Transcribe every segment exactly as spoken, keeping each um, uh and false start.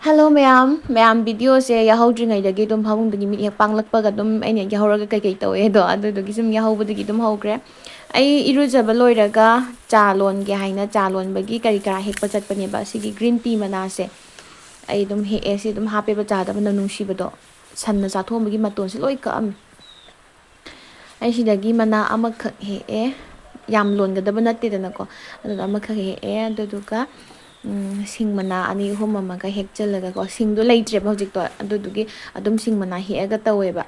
Hello ꯃꯌꯥꯝ, ꯃꯌꯥꯝ ꯚꯤꯗꯤꯑꯣꯁꯦ ꯌꯥꯍꯧꯗ꯭ꯔꯤꯉꯩꯗꯒꯤ ꯑꯗꯨꯝ ꯐꯃꯨꯡꯗꯒꯤ ꯃꯤꯠ ꯍꯦꯛ ꯄꯥꯡꯂꯛꯄꯒ ꯑꯗꯨꯝ ꯑꯩꯅ ꯌꯥꯍꯧꯔꯒ ꯀꯩꯀꯩ ꯇꯧꯋꯦꯗꯣ ꯑꯗꯨꯗꯨꯒꯤ ꯁꯨꯝ ꯌꯥꯍꯧꯕꯗꯒꯤ ꯑꯗꯨꯝ ꯍꯧꯈ꯭ꯔꯦ꯫ ꯑꯩ ꯏꯔꯨꯖꯕ ꯂꯣꯏꯔꯒ ꯆꯥ ꯂꯣꯟꯒꯦ ꯍꯥꯏꯅ ꯆꯥ ꯂꯣꯟꯕꯒꯤ ꯀꯔꯤ ꯀꯔꯥ ꯍꯦꯛꯄ ꯆꯠꯄꯅꯦꯕ꯫ ꯑꯁꯤꯒꯤ ꯒ꯭ꯔꯤꯟ ꯇꯤ ꯃꯅꯥꯁꯦ ꯑꯩ ꯑꯗꯨꯝ ꯍꯦꯛꯑꯦ꯫ ꯁꯤ ꯑꯗꯨꯝ ꯍꯥꯞꯄꯦꯕ ꯆꯥꯗ, ꯃꯅꯝ ꯅꯨꯡꯁꯤꯕꯗꯣ꯫ ꯁꯟꯅ ꯆꯥꯊꯣꯛꯑꯝꯕꯒꯤ ꯃꯇꯣꯟꯁꯦ ꯂꯣꯏ ꯀꯛꯑꯝꯃꯤ꯫ ꯑꯩ ꯁꯤꯗꯒꯤ ꯃꯅꯥ ꯑꯃꯈꯛ ꯍꯦꯛꯑꯦ꯫ ꯌꯥꯝ ꯂꯣꯟꯒꯗꯕ ꯅꯠꯇꯦꯗꯅꯀꯣ꯫ ꯑꯗꯨꯅ ꯑꯃꯈꯛ ꯍꯦꯛꯑꯦ꯫ ꯑꯗꯨꯗꯨꯒ ꯎꯝ, ꯁꯤꯡ ꯃꯅꯥ ꯑꯅꯤ ꯑꯍꯨꯝ ꯑꯃꯒ ꯍꯦꯛꯆꯜꯂꯒꯀꯣ, ꯁꯤꯡꯗꯣ ꯂꯩꯇ꯭ꯔꯦꯕ ꯍꯧꯖꯤꯛꯇꯣ, ꯑꯗꯨꯗꯨꯒꯤ ꯑꯗꯨꯝ ꯁꯤꯡ ꯃꯅꯥ ꯍꯦꯛꯑꯒ ꯇꯧꯋꯦꯕ꯫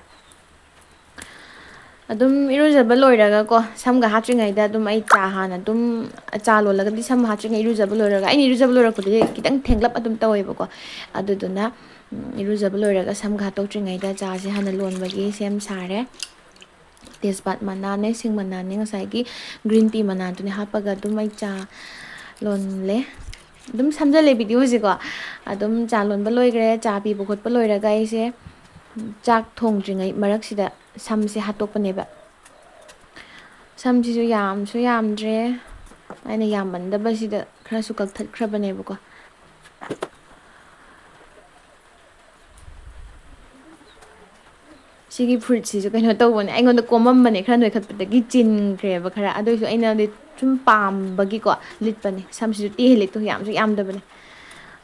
ꯑꯗꯨꯝ ꯏꯔꯨꯖꯕ ꯂꯣꯏꯔꯒꯀꯣ, ꯁꯝꯒ ꯍꯥꯠꯇ꯭ꯔꯤꯉꯩꯗ ꯑꯗꯨꯝ ꯑꯩ ꯆꯥ ꯍꯥꯟꯅ ꯑꯗꯨꯝ, ꯆꯥ ꯂꯣꯜꯂꯒꯗꯤ ꯁꯝ ꯍꯥꯠꯇ꯭ꯔꯤꯉꯩ ꯏꯔꯨꯖꯕ ꯂꯣꯏꯔꯒ, ꯑꯩꯅ ꯏꯔꯨꯖꯕ ꯂꯣꯏꯔꯛꯄꯗꯗꯤ ꯈꯤꯇꯪ ꯊꯦꯡꯂꯞ ꯑꯗꯨꯝ ꯇꯧꯋꯦꯕꯀꯣ꯫ ꯑꯗꯨꯗꯨꯅ ꯎꯝ, ꯏꯔꯨꯖꯕ ꯂꯣꯏꯔꯒ ꯁꯝꯒ ꯍꯥꯠꯇꯣꯛꯇ꯭ꯔꯤꯉꯩꯗ ꯆꯥꯁꯦ ꯍꯥꯟꯅ ꯂꯣꯟꯕꯒꯤ ꯁꯦꯝ ꯁꯥꯔꯦ꯫ ꯇꯦꯖꯄꯥꯠ ꯃꯅꯥꯅꯦ, ꯁꯤꯡ ꯃꯅꯥꯅꯦ, ꯉꯁꯥꯏꯒꯤ ꯒ꯭ꯔꯤꯟ ꯇꯤ ꯃꯅꯥꯗꯨꯅꯦ ꯍꯥꯞꯄꯒ ꯑꯗꯨꯝ ꯑꯩ ꯆꯥ ꯂꯣꯜꯂꯦ꯫ ꯑꯗꯨꯝ ꯁꯝꯖꯜꯂꯦ ꯚꯤꯗꯤꯑꯣꯁꯤꯀꯣ꯫ ꯑꯗꯨꯝ ꯆꯥ ꯂꯣꯟꯕ ꯂꯣꯏꯈ꯭ꯔꯦ꯫ ꯆꯥ ꯄꯤꯕ ꯈꯣꯠꯄ ꯂꯣꯏꯔꯒ ꯑꯩꯁꯦ ꯆꯥꯛ ꯊꯣꯡꯗ꯭ꯔꯤꯉꯩ ꯃꯔꯛꯁꯤꯗ ꯁꯝꯁꯦ ꯍꯥꯠꯇꯣꯛꯄꯅꯦꯕ꯫ ꯁꯝꯁꯤꯁꯨ ꯌꯥꯝꯁꯨ ꯌꯥꯝꯗ꯭ꯔꯦ꯫ ꯑꯩꯅ ꯌꯥꯝꯃꯟꯗꯕꯁꯤꯗ ꯈꯔꯁꯨ ꯀꯛꯊꯠꯈ꯭ꯔꯕꯅꯦꯕꯀꯣ꯫ ꯁꯤꯒꯤ ꯐꯨꯔꯤꯠꯁꯤꯁꯨ ꯀꯩꯅꯣ ꯇꯧꯕꯅꯦ, ꯑꯩꯉꯣꯟꯗ ꯀꯣꯝꯃꯝꯕꯅꯦ, ꯈꯔ ꯅꯣꯏꯈꯠꯄꯗꯒꯤ ꯆꯤꯟꯈ꯭ꯔꯦꯕ ꯈꯔ꯫ ꯑꯗꯨ ꯑꯣꯏꯁꯨ ꯑꯩꯅꯗꯤ ꯁꯨꯝ ꯄꯥꯝꯕꯒꯤꯀꯣ ꯂꯤꯠꯄꯅꯦ꯫ ꯁꯝꯁꯤꯁꯨ ꯇꯦꯜꯂꯦ, ꯇꯨ ꯌꯥꯝꯁꯨ ꯌꯥꯝꯗꯕꯅꯦ꯫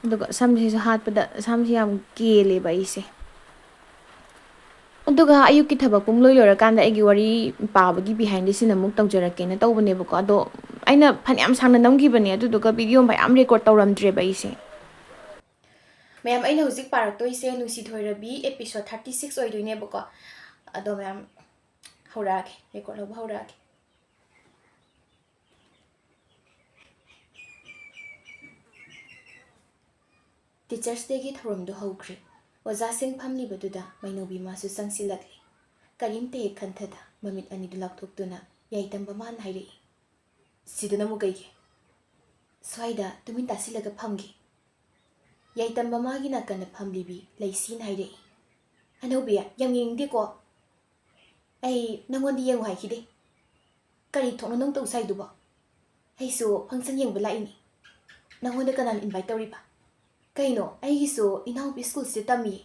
ꯑꯗꯨꯒ ꯁꯝꯁꯤꯁꯨ ꯍꯥꯠꯄꯗ ꯁꯝꯁꯤ ꯌꯥꯝ ꯀꯦꯜꯂꯦꯕ ꯑꯩꯁꯦ꯫ ꯑꯗꯨꯒ ꯑꯌꯨꯛꯀꯤ ꯊꯕꯛ ꯄꯨꯡ ꯂꯣꯏ ꯂꯣꯏꯔꯀꯥꯟꯗ ꯑꯩꯒꯤ ꯋꯥꯔꯤ ꯄꯥꯕꯒꯤ ꯕꯤꯍꯥꯏꯟꯗ ꯁꯤꯟ ꯑꯃꯨꯛ ꯇꯧꯖꯔꯛꯀꯦꯅ ꯇꯧꯕꯅꯦꯕꯀꯣ꯫ ꯑꯗꯣ ꯑꯩꯅ ꯐꯅꯌꯥꯝ ꯁꯥꯡꯅ ꯅꯝꯈꯤꯕꯅꯦ, ꯑꯗꯨꯗꯨꯒ ꯚꯤꯗꯤꯑꯣ ꯃꯌꯥꯝ ꯔꯦꯀꯣꯔꯠ ꯇꯧꯔꯝꯗ꯭ꯔꯦꯕ ꯑꯩꯁꯦ꯫ ꯃꯌꯥꯝ, ꯑꯩꯅ ꯍꯧꯖꯤꯛ ꯄꯥꯔꯛꯇꯣꯏꯁꯦ ꯅꯨꯡꯁꯤ ꯊꯣꯏꯔꯕꯤ episode thirty six ꯑꯣꯏꯗꯣꯏꯅꯦꯕꯀꯣ꯫ ꯑꯗꯣ ꯃꯌꯥꯝ, ꯍꯧꯔꯛꯑꯒꯦ, ꯔꯦꯀꯣꯔꯠ ꯂꯧꯕ ꯍꯧꯔꯛꯑꯒꯦ꯫ Teachers' Dayꯒꯤ ꯊꯧꯔꯝꯗꯨ ꯍꯧꯈ꯭ꯔꯦ꯫ ꯑꯣꯖꯥꯁꯤꯡ ꯐꯝꯂꯤꯕꯗꯨꯗ ꯃꯩꯅꯧꯕꯤ ꯃꯥꯁꯨ ꯆꯪꯁꯤꯜꯂꯛꯂꯦ꯫ ꯀꯔꯤꯝꯇ ꯍꯦꯛ ꯈꯟꯊꯗ ꯃꯃꯤꯠ ꯑꯅꯤꯗꯨ ꯂꯥꯎꯊꯣꯛꯇꯨꯅ ꯌꯥꯏꯇꯝꯕ ꯃꯥꯅ ꯍꯥꯏꯔꯛꯏ, "ꯁꯤꯗꯅ ꯑꯃꯨꯛ ꯀꯩꯒꯤ? ꯁ꯭ꯋꯥꯏꯗ ꯇꯨꯃꯤꯟ ꯇꯥꯁꯤꯜꯂꯒ ꯐꯝꯒꯦ꯫" ꯌꯥꯏꯇꯝꯕ ꯃꯥꯒꯤ ꯅꯥꯀꯟꯗ ꯐꯝꯂꯤꯕꯤ ꯂꯩꯁꯤꯅ ꯍꯥꯏꯔꯛꯏ, "ꯑꯅꯧꯕꯤ, ꯌꯥꯝ ꯌꯦꯡꯅꯤꯡꯗꯦꯀꯣ꯫ ꯑꯩ ꯅꯪꯉꯣꯟꯗ ꯌꯦꯡꯉꯨ ꯍꯥꯏꯈꯤꯗꯦ꯫ ꯀꯔꯤ ꯊꯣꯛꯅꯣ ꯅꯪ ꯇꯧ ꯁꯥꯏꯗꯨꯕꯣ? ꯑꯩꯁꯨ function ꯌꯦꯡꯕ ꯂꯥꯛꯏꯅꯤ꯫ ꯅꯪꯉꯣꯟꯗ ꯀꯅꯥꯅ invite ꯇꯧꯔꯤꯕ?" ꯀꯩꯅꯣ, ꯑꯩꯒꯤꯁꯨ ꯏꯅꯥꯎꯄꯤ ꯁ꯭ꯀꯨꯜꯁꯤꯗ ꯇꯝꯃꯤꯌꯦ꯫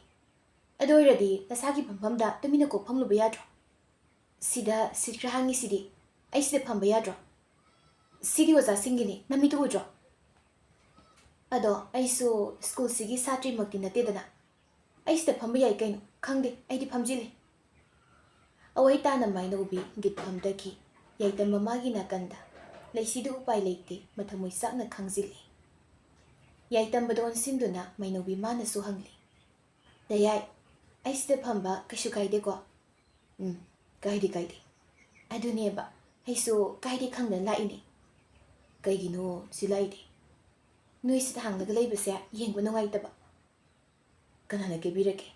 ꯑꯗꯨ ꯑꯣꯏꯔꯗꯤ ꯅꯁꯥꯒꯤ ꯐꯝꯐꯝꯗ ꯇꯨꯃꯤꯟꯅ ꯀꯣꯛ ꯐꯝꯂꯨꯕ ꯌꯥꯗ꯭ꯔꯣ? ꯁꯤꯗ ꯁꯤꯠ ꯈꯔ ꯍꯥꯡꯉꯤꯁꯤꯗꯤ꯫ ꯑꯩ ꯁꯤꯗ ꯐꯝꯕ ꯌꯥꯗ꯭ꯔꯣ? ꯁꯤꯗꯤ ꯑꯣꯖꯥꯁꯤꯡꯒꯤꯅꯤ, ꯅꯃꯤꯠꯇꯨ ꯎꯗ꯭ꯔꯣ? ꯑꯗꯣ ꯑꯩꯁꯨ ꯁ꯭ꯀꯨꯜꯁꯤꯒꯤ ꯁꯥꯇ꯭ꯔꯤꯃꯛꯇꯤ ꯅꯠꯇꯦꯗꯅ꯫ ꯑꯩ ꯁꯤꯗ ꯐꯝꯕ ꯌꯥꯏ ꯀꯩꯅꯣ꯫ ꯈꯪꯗꯦ, ꯑꯩꯗꯤ ꯐꯝꯖꯤꯜꯂꯤ꯫ ꯑꯋꯥꯏ ꯇꯥꯅ ꯃꯥꯏꯅꯧꯕꯤ ꯒꯤꯠ ꯐꯝꯊꯈꯤ꯫ ꯌꯥꯏꯇꯝꯕ ꯃꯥꯒꯤ ꯅꯥꯀꯟꯗ꯫ ꯂꯩꯁꯤꯗꯨ ꯎꯄꯥꯏ ꯂꯩꯇꯦ, ꯃꯊꯃꯣꯏ ꯆꯥꯛꯅ ꯈꯥꯡꯖꯤꯜꯂꯤ꯫ ꯌꯥꯏꯇꯝꯕꯗ ꯑꯣꯟꯁꯤꯟꯗꯨꯅ ꯃꯥꯏꯅꯧꯕꯤ ꯃꯥꯅꯁꯨ ꯍꯪꯂꯤ, "ꯗꯌꯥꯏ, ꯑꯩ ꯁꯤꯗ ꯐꯝꯕ ꯀꯩꯁꯨ ꯀꯥꯏꯗꯦꯀꯣ?" "ꯎꯝ, ꯀꯥꯏꯗꯦ, ꯀꯥꯏꯗꯦ꯫ ꯑꯗꯨꯅꯦꯕ, ꯑꯩꯁꯨ ꯀꯥꯏꯗꯦ ꯈꯪꯗꯅ ꯂꯥꯛꯏꯅꯦ꯫ ꯀꯩꯒꯤꯅꯣ ꯁꯤ ꯂꯥꯛꯏꯗꯤ? ꯅꯣꯏ ꯁꯤꯠ ꯍꯥꯡꯂꯒ ꯂꯩꯕꯁꯦ ꯌꯦꯡꯕ ꯅꯨꯡꯉꯥꯏꯇꯕ?" "ꯀꯅꯥꯅ ꯀꯦꯕꯤꯔꯒꯦ?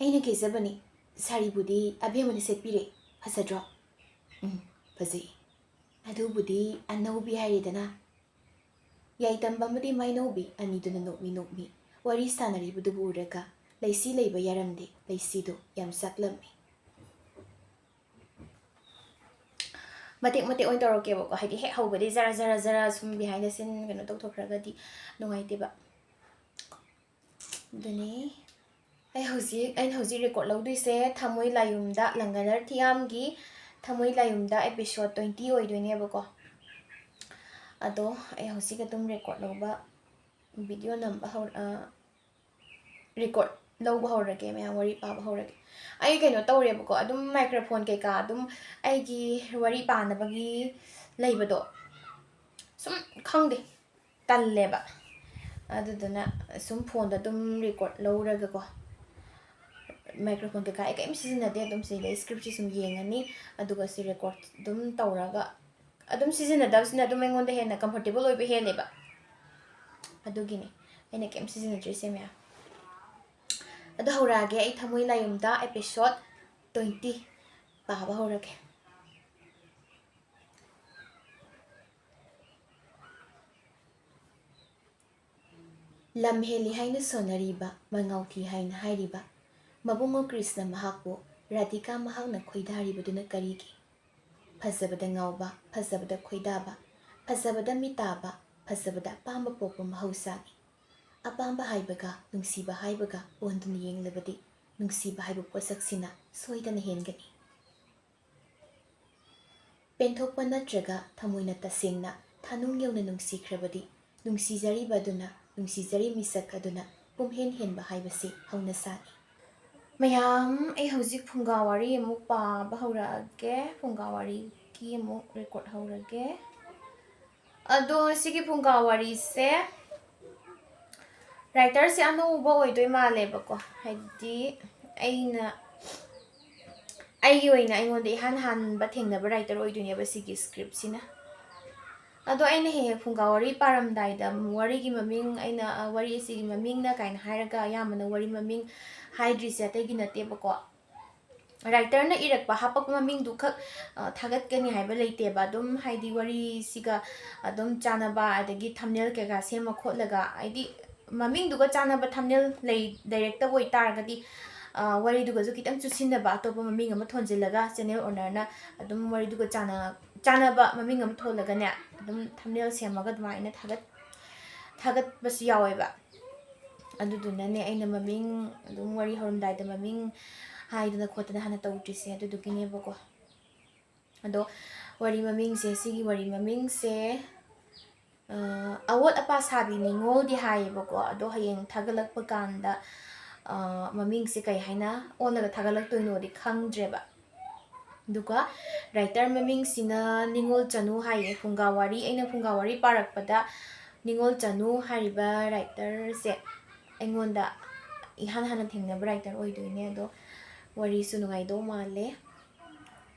ꯑꯩꯅ ꯀꯦꯖꯕꯅꯤ꯫ ꯁꯥꯔꯤꯕꯨꯗꯤ ꯑꯕꯦꯝꯃꯅ ꯁꯦꯠꯄꯤꯔꯦ꯫ ꯐꯖꯗ꯭ꯔꯣ?" "ꯎꯝ, ꯐꯖꯩ꯫ ꯑꯗꯨꯕꯨꯗꯤ ꯑꯅꯧꯕꯤ ꯍꯥꯏꯔꯦꯗꯅ꯫" ꯌꯥꯏꯇꯝꯕ ꯑꯃꯗꯤ ꯃꯥꯏꯅꯧꯕꯤ ꯑꯅꯤꯗꯨꯅ ꯅꯣꯛꯃꯤ ꯅꯣꯛꯃꯤ ꯋꯥꯔꯤ ꯁꯥꯟꯅꯔꯤꯕꯗꯨꯕꯨ ꯎꯔꯒ ꯂꯩꯁꯤ ꯂꯩꯕ ꯌꯥꯔꯝꯗꯦ꯫ ꯂꯩꯁꯤꯗꯨ ꯌꯥꯝ ꯆꯥꯛꯂꯝꯃꯤ꯫ ꯃꯇꯦꯛ ꯃꯇꯦꯛ ꯑꯣꯏꯅ ꯇꯧꯔꯛꯀꯦꯕꯀꯣ, ꯍꯥꯏꯗꯤ ꯍꯦꯛ ꯍꯧꯕꯗꯤ ꯖꯔ ꯖꯔ ꯖꯔ ꯁꯨꯝ behind the scene ꯀꯩꯅꯣ ꯇꯧꯊꯣꯛꯈ꯭ꯔꯒꯗꯤ ꯅꯨꯡꯉꯥꯏꯇꯦꯕ꯫ ꯑꯗꯨꯅꯤ ꯑꯩ ꯍꯧꯖꯤꯛ, ꯑꯩꯅ ꯍꯧꯖꯤꯛ record ꯂꯧꯗꯣꯏꯁꯦ ꯊꯃꯣꯏ ꯂꯥꯌꯨꯝꯗ, ꯂꯪꯒꯅꯔ ꯊꯤꯌꯥꯝꯒꯤ ꯊꯃꯣꯏ ꯂꯥꯌꯨꯝꯗ episode twenty ꯑꯣꯏꯗꯣꯏꯅꯦꯕꯀꯣ꯫ ꯑꯗꯣ ꯑꯩ ꯍꯧꯖꯤꯛ ꯑꯗꯨꯝ record ꯂꯧꯕ, video ꯅꯝꯕ ꯍꯧ-, ꯑ, record ꯂꯧꯕ ꯍꯧꯔꯒꯦ, ꯃꯌꯥꯝ ꯋꯥꯔꯤ ꯄꯥꯕ ꯍꯧꯔꯒꯦ꯫ ꯑꯩ ꯀꯩꯅꯣ ꯇꯧꯔꯦꯕꯀꯣ, ꯑꯗꯨꯝ microphone ꯀꯩꯀꯥ ꯑꯗꯨꯝ ꯑꯩꯒꯤ ꯋꯥꯔꯤ ꯄꯥꯅꯕꯒꯤ ꯂꯩꯕꯗꯣ ꯁꯨꯝ ꯈꯪꯗꯦ, ꯇꯜꯂꯦꯕ꯫ ꯑꯗꯨꯗꯨꯅ ꯁꯨꯝ phoneꯗ ꯑꯗꯨꯝ record ꯂꯧꯔꯒꯀꯣ, microphone ꯀꯩꯀꯥ ꯑꯩ ꯀꯔꯤꯝ ꯁꯤꯖꯤꯟꯅꯗꯦ꯫ ꯑꯗꯨꯝ ꯁꯤꯗꯩ scriptꯁꯤ ꯁꯨꯝ ꯌꯦꯡꯉꯅꯤ, ꯑꯗꯨꯒ ꯁꯤ record ꯑꯗꯨꯝ ꯇꯧꯔꯒ, ꯑꯗꯨꯝ ꯁꯤꯖꯤꯟꯅꯗꯕꯁꯤꯅ ꯑꯗꯨꯝ ꯑꯩꯉꯣꯟꯗ ꯍꯦꯟꯅ comfortable ꯑꯣꯏꯕ ꯍꯦꯜꯂꯦꯕ꯫ ꯑꯗꯨꯒꯤꯅꯤ ꯑꯩꯅ ꯀꯩꯝ ꯁꯤꯖꯤꯟꯅꯗ꯭ꯔꯤꯁꯦ ꯃꯌꯥꯝ꯫ ꯑꯗꯣ ꯍꯧꯔꯛꯑꯒꯦ ꯑꯩ ꯊꯃꯣꯏ ꯂꯥꯌꯨꯝꯗ episode twenty ꯄꯥꯕ ꯍꯧꯔꯒꯦ꯫ ꯂꯝ ꯍꯦꯜꯂꯤ ꯍꯥꯏꯅ ꯁꯣꯟꯅꯔꯤꯕ, ꯃꯉꯥꯎꯊꯤ ꯍꯥꯏꯅ ꯍꯥꯏꯔꯤꯕ ꯃꯕꯨꯡꯉꯣ ꯀ꯭ꯔꯤꯁꯅ ꯃꯍꯥꯛꯄꯨ ꯔꯥꯙꯤꯀꯥ ꯃꯍꯥꯛꯅ ꯈꯣꯏꯗꯥꯔꯤꯕꯗꯨꯅ ꯀꯔꯤꯒꯤ? ꯐꯖꯕꯗ ꯉꯥꯎꯕ, ꯐꯖꯕꯗ ꯈꯣꯏꯗꯥꯕ, ꯐꯖꯕꯗ ꯃꯤꯇꯥꯕ, ꯐꯖꯕꯗ ꯑꯄꯥꯝꯕ ꯄꯣꯛꯄ ꯃꯍꯧꯁꯥꯅꯤ꯫ ꯑꯄꯥꯝꯕ ꯍꯥꯏꯕꯒ ꯅꯨꯡꯁꯤꯕ ꯍꯥꯏꯕꯒ ꯑꯣꯟꯗꯨꯅ ꯌꯦꯡꯂꯕꯗꯤ, ꯅꯨꯡꯁꯤꯕ ꯍꯥꯏꯕ ꯄꯣꯠꯁꯛꯁꯤꯅ ꯁꯣꯏꯗꯅ ꯍꯦꯟꯒꯅꯤ꯫ ꯄꯦꯟꯊꯣꯛꯄ ꯅꯠꯇ꯭ꯔꯒ ꯊꯃꯣꯏꯅ ꯇꯁꯦꯡꯅ ꯊꯥꯅꯨꯡ ꯌꯧꯅ ꯅꯨꯡꯁꯤꯈ꯭ꯔꯕꯗꯤ, ꯅꯨꯡꯁꯤꯖꯔꯤꯕ ꯑꯗꯨꯅ, ꯅꯨꯡꯁꯤꯖꯔꯤ ꯃꯤꯁꯛ ꯑꯗꯨꯅ ꯄꯨꯝꯍꯦꯟ ꯍꯦꯟꯕ ꯍꯥꯏꯕꯁꯤ ꯍꯧꯅꯁꯥꯅꯤ꯫ ꯃꯌꯥꯝ, ꯑꯩ ꯍꯧꯖꯤꯛ ꯐꯨꯡꯒꯥ ꯋꯥꯔꯤ ꯑꯃꯨꯛ ꯄꯥꯕ ꯍꯧꯔꯛꯑꯒꯦ꯫ ꯐꯨꯡꯒꯥ ꯋꯥꯔꯤꯒꯤ ꯑꯃꯨꯛ record ꯍꯧꯔꯒꯦ꯫ ꯑꯗꯣ ꯁꯤꯒꯤ ꯐꯨꯡꯒꯥ ꯋꯥꯔꯤꯁꯦ writerꯁꯦ ꯑꯅꯧꯕ ꯑꯣꯏꯗꯣꯏ ꯃꯥꯜꯂꯦꯕꯀꯣ, ꯍꯥꯏꯗꯤ ꯑꯩꯅ, ꯑꯩꯒꯤ ꯑꯣꯏꯅ ꯑꯩꯉꯣꯟꯗ ꯏꯍꯥꯟ ꯍꯥꯟꯕ ꯊꯦꯡꯅꯕ writer ꯑꯣꯏꯗꯣꯏꯅꯦꯕ ꯁꯤꯒꯤ scriptꯁꯤꯅ꯫ ꯑꯗꯣ ꯑꯩꯅ ꯍꯦꯛ ꯍꯦꯛ ꯐꯨꯡꯒꯥ ꯋꯥꯔꯤ ꯄꯥꯔꯝꯗꯥꯏꯗ ꯋꯥꯔꯤꯒꯤ ꯃꯃꯤꯡ, ꯑꯩꯅ, ꯑ, ꯋꯥꯔꯤ ꯑꯁꯤꯒꯤ ꯃꯃꯤꯡꯅ ꯀꯥꯏꯅ ꯍꯥꯏꯔꯒ ꯑꯌꯥꯝꯕꯅ ꯋꯥꯔꯤ ꯃꯃꯤꯡ ꯍꯥꯏꯗ꯭ꯔꯤꯁꯦ ꯑꯇꯩꯒꯤ ꯅꯠꯇꯦꯕꯀꯣ, writerꯅ ꯏꯔꯛꯄ ꯍꯥꯄꯛꯄ ꯃꯃꯤꯡꯗꯨ ꯈꯛ, ꯑ, ꯊꯥꯒꯠꯀꯅꯤ ꯍꯥꯏꯕ ꯂꯩꯇꯦꯕ꯫ ꯑꯗꯨꯝ ꯍꯥꯏꯗꯤ ꯋꯥꯔꯤꯁꯤꯒ ꯑꯗꯨꯝ ꯆꯥꯟꯅꯕ, ꯑꯗꯒꯤ thumbnail ꯀꯩꯀꯥ ꯁꯦꯝꯃ ꯈꯣꯠꯂꯒ, ꯍꯥꯏꯗꯤ ꯃꯃꯤꯡꯗꯨꯒ ꯆꯥꯟꯅꯕ thumbnail ꯂꯩ, ꯂꯩꯔꯛꯇꯕ ꯑꯣꯏꯇꯥꯔꯒꯗꯤ, ꯑ, ꯋꯥꯔꯤꯗꯨꯒꯁꯨ ꯈꯤꯇꯪ ꯆꯨꯁꯤꯟꯅꯕ ꯑꯇꯣꯞꯄ ꯃꯃꯤꯡ ꯑꯃ ꯊꯣꯟꯖꯤꯜꯂꯒ channel ownerꯅ ꯑꯗꯨꯝ ꯋꯥꯔꯤꯗꯨꯒ ꯆꯥꯟꯅ-, ꯆꯥꯟꯅꯕ ꯃꯃꯤꯡ ꯑꯃ ꯊꯣꯜꯂꯒꯅꯦ, ꯑꯗꯨꯝ thumbnail ꯁꯦꯝꯃꯒ ꯑꯗꯨꯃꯥꯏꯅ ꯊꯥꯒꯠ-, ꯊꯥꯒꯠꯄꯁꯨ ꯌꯥꯎꯋꯦꯕ꯫ ꯑꯗꯨꯗꯨꯅꯅꯦ ꯑꯩꯅ ꯃꯃꯤꯡ ꯑꯗꯨꯝ ꯋꯥꯔꯤ ꯍꯧꯔꯝꯗꯥꯏꯗ ꯃꯃꯤꯡ ꯍꯥꯏꯗꯅ ꯈꯣꯠꯇꯅ ꯍꯥꯟꯅ ꯇꯧꯗ꯭ꯔꯤꯁꯦ ꯑꯗꯨꯗꯨꯒꯤꯅꯦꯕꯀꯣ꯫ ꯑꯗꯣ ꯋꯥꯔꯤ ꯃꯃꯤꯡꯁꯦ, ꯁꯤꯒꯤ ꯋꯥꯔꯤ ꯃꯃꯤꯡꯁꯦ, ꯑ, ꯑꯋꯣꯠ ꯑꯄꯥ ꯁꯥꯕꯤ ꯅꯤꯉꯣꯜꯗꯤ ꯍꯥꯏꯌꯦꯕꯀꯣ꯫ ꯑꯗꯣ ꯍꯌꯦꯡ ꯊꯥꯒꯠꯂꯛꯄ ꯀꯥꯟꯗ, ꯑ, ꯃꯃꯤꯡꯁꯦ ꯀꯩ ꯍꯥꯏꯅ ꯑꯣꯜꯂꯒ ꯊꯥꯒꯠꯂꯛꯇꯣꯏꯅꯣꯗꯤ ꯈꯪꯗ꯭ꯔꯦꯕ꯫ ꯑꯗꯨꯒ writer ꯃꯃꯤꯡꯁꯤꯅ ꯅꯤꯉꯣꯜ ꯆꯅꯨ ꯍꯥꯏꯌꯦ꯫ ꯐꯨꯡꯒꯥ ꯋꯥꯔꯤ, ꯑꯩꯅ ꯐꯨꯡꯒꯥ ꯋꯥꯔꯤ ꯄꯥꯔꯛꯄꯗ ꯅꯤꯉꯣꯜ ꯆꯅꯨ ꯍꯥꯏꯔꯤꯕ writerꯁꯦ ꯑꯩꯉꯣꯟꯗ ꯏꯍꯥꯟ ꯍꯥꯟꯅ ꯊꯦꯡꯅꯕ writer ꯑꯣꯏꯗꯣꯏꯅꯦ꯫ ꯑꯗꯣ ꯋꯥꯔꯤꯁꯨ ꯅꯨꯡꯉꯥꯏꯗꯧ ꯃꯥꯜꯂꯦ꯫